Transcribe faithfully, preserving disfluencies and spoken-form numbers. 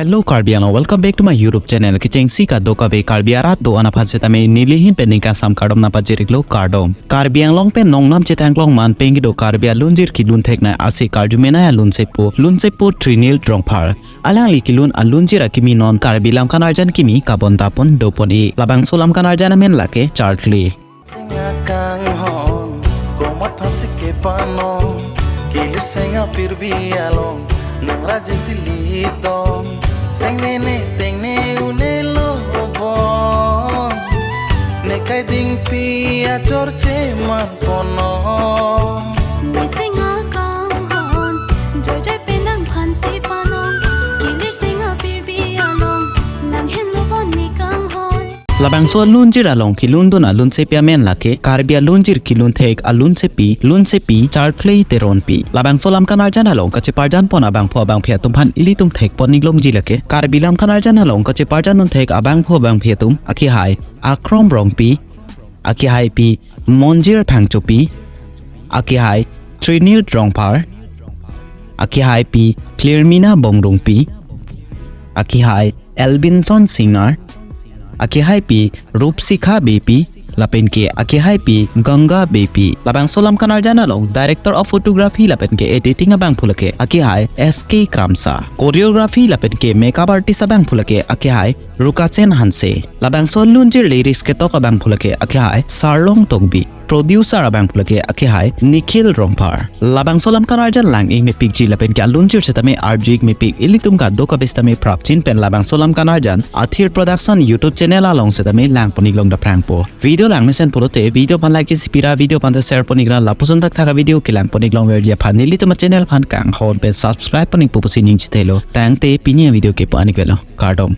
Hello Karbi Anglong, welcome back to my YouTube channel. Kechengsi kadokave Karbi arat do-an aphan setame neli ahin pen ning kangsam kardom nangpajir-iklo, kardom. Karbi Anglong pen nongnam chethanglong man pen kedo Karbi alunjir kelun theknei ase karjumenei alunsepo, lunsepo Trinil Rongphar. Alangli kelun alunjir akimi non Karbi Lamkan Arjan kimi kabonta pon dopon-e. Labangso Lamkan Arjan amen lake Charkli. Seng akanghon, komat aphansi kepanon, kilir seng apirbi along, nang raje si liton, seng mene tengne unelo bon, ne kai dingpi achor cheman ponon. Ne seng akanghon, joijoi pen nangphansi panon, kilir seng apirbi along, nang henlo bon ne kanghon. Labangso alunjir along kelundun alunsepi amen lake Karbi alunjir kelun thek alunsepi, lunsepi Charkli Teronpi. Labangso Lamkan Arjan along kacheparjan pon abangphu abangphi atum aphan ilitum thekpon iklongji lake Karbi Lamkan Arjan along kacheparjan dun thek abangphu abangphi atum akehai Akrom Rongpi, akehaipi Monjir Phangchopi, akehai Trinil Rongphar, akehaipi Clearmina Bongrungpi, akehai Albinson Singnar, akehaipi Rupsikha Beypi, lapen ke akehaipi Ganga Beypi. Labangso Lamkan Arjan along Director of Photography lapen ke Editing abangphu lake akehai S K Kramsa. Choreography lapen ke makeup artist abangphu lake akehai Rukachen Hanse. Labangso alunjir lyrics ketok abangphu lake akehai Sarlong Tokbi. Producer abangphu lake akehai Nikhil Rongphar. Labangso Lamkan Arjan lang-ik mepikji lapen ke alunjir setame arju-ik mepik ilitum kadokave setame prapjin pen labangso Lamkan Arjan Athir Production YouTube channel along setame langpon-iklong daphrangpo. Video langmesen pulote video aphan like chesi pira, video aphan ta share pon-ikra, lapuson thakthak avideo kelangpon-iklongverji aphan nelitum achannel aphan kanghon pen subscribe pon-ik pu pusi ning chethelo. Tangte pini avideo ke pu-an-ik velo. Kardom.